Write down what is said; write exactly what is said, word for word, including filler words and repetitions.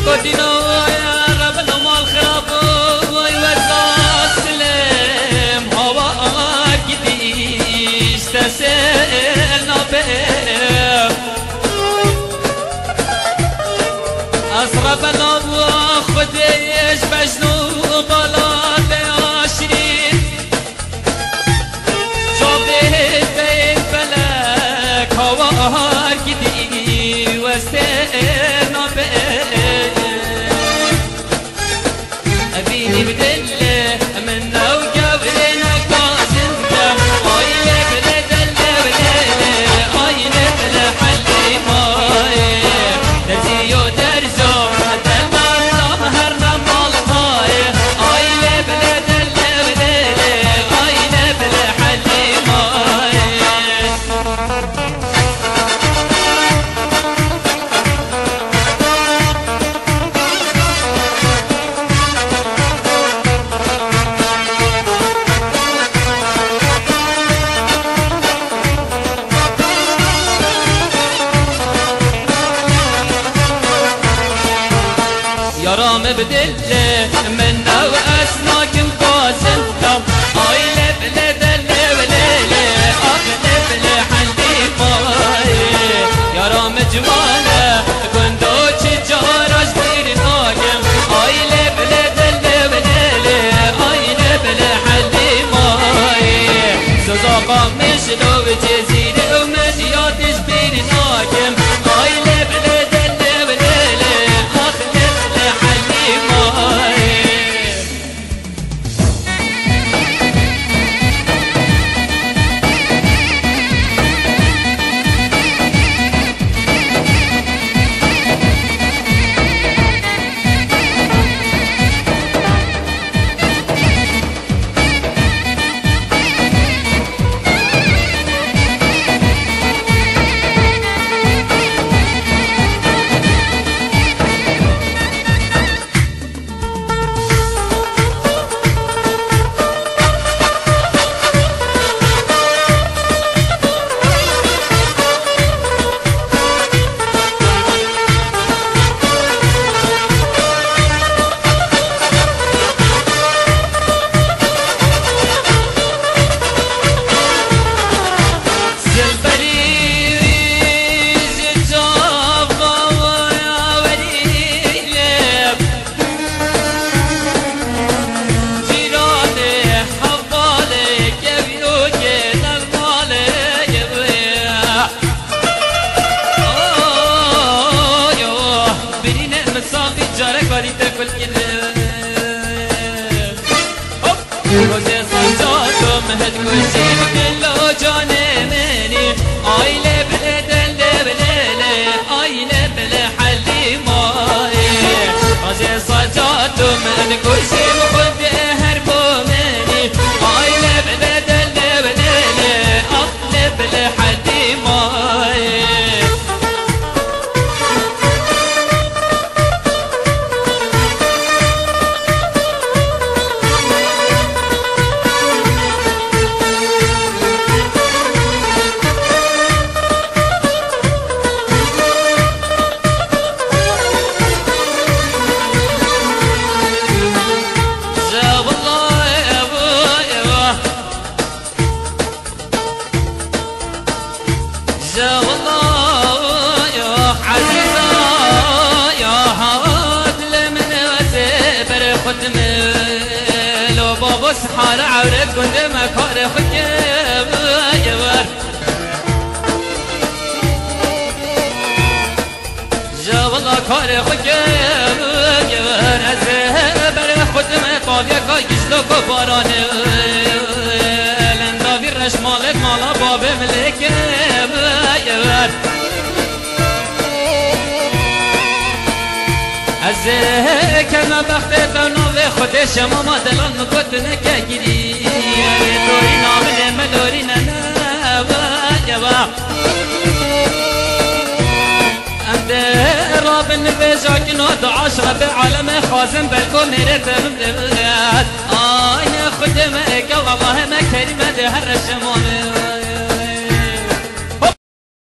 Godîna Rebin û mal xirab û weza Silêm, hawa gidîş te sêl nabe. Ez Rebena û Xwedê ji bejn û bala te aşîr. Çavê beyê felek hawar gidî westê nabe. Evînî bi dil min ew gewrê nekazin ke. Aylê bilê delê bilê, aylê bilê helî mayê. Derziyo derzo, delal tam her ne maltayê. Aylê bilê delê bilê, aylê bilê helî mayê. Yara min bi dil e, min ew ez nakim gazinda. Ay lê bilê de lê bilê lê, ax lê bilê helî mayê. Yara min ciwan e, gundo çi cara ji bîr nakim. Ay lê bilê de lê bilê lê, ay lê bilê helî mayê. Soza qamiş lo cezîrê û min ya te ji bîr nakim. Ay lê bilê de lê bilê lê, ax lê bilê helî mayê. Silberî ji çava werî lê. Cîranê hevalê kevî û kê nel malê. Oy, oh, birîne min safî carek warî te kul kir. Hop! Rojê saca tu min hit kujî, dil û canê min î. Ay lê bilê de lê bilê lê, ay lê bilê helî mayê. Rojê saca tu min hit kujî, xwedê her bo min î. Ay lê bilê de lê bilê lê, ax lê bilê helî mayê. Ji wela ya ezîza ya hat li min wezê ber xwe dimil. Lo babo sihara ewret gundê me karê xwe keve ye wer. Ji wela karê xwe keve ye wer. Ez ê ber xwe dime taviyeka gişlo ku baranê. Lenda vî reş malê mala babê milê keve ye wer. Ez ê kevme bextê te navê Xwedê şemama delal min gotine ke girî. Dorîna min ê me dorîne ne, va, ye va. Em dê rabin vêja kino dua ji Rebê alemê xwazin belko mêrê te bimre. Ay ne Xwedê me êke wellahê me kerîme dê her reşemane.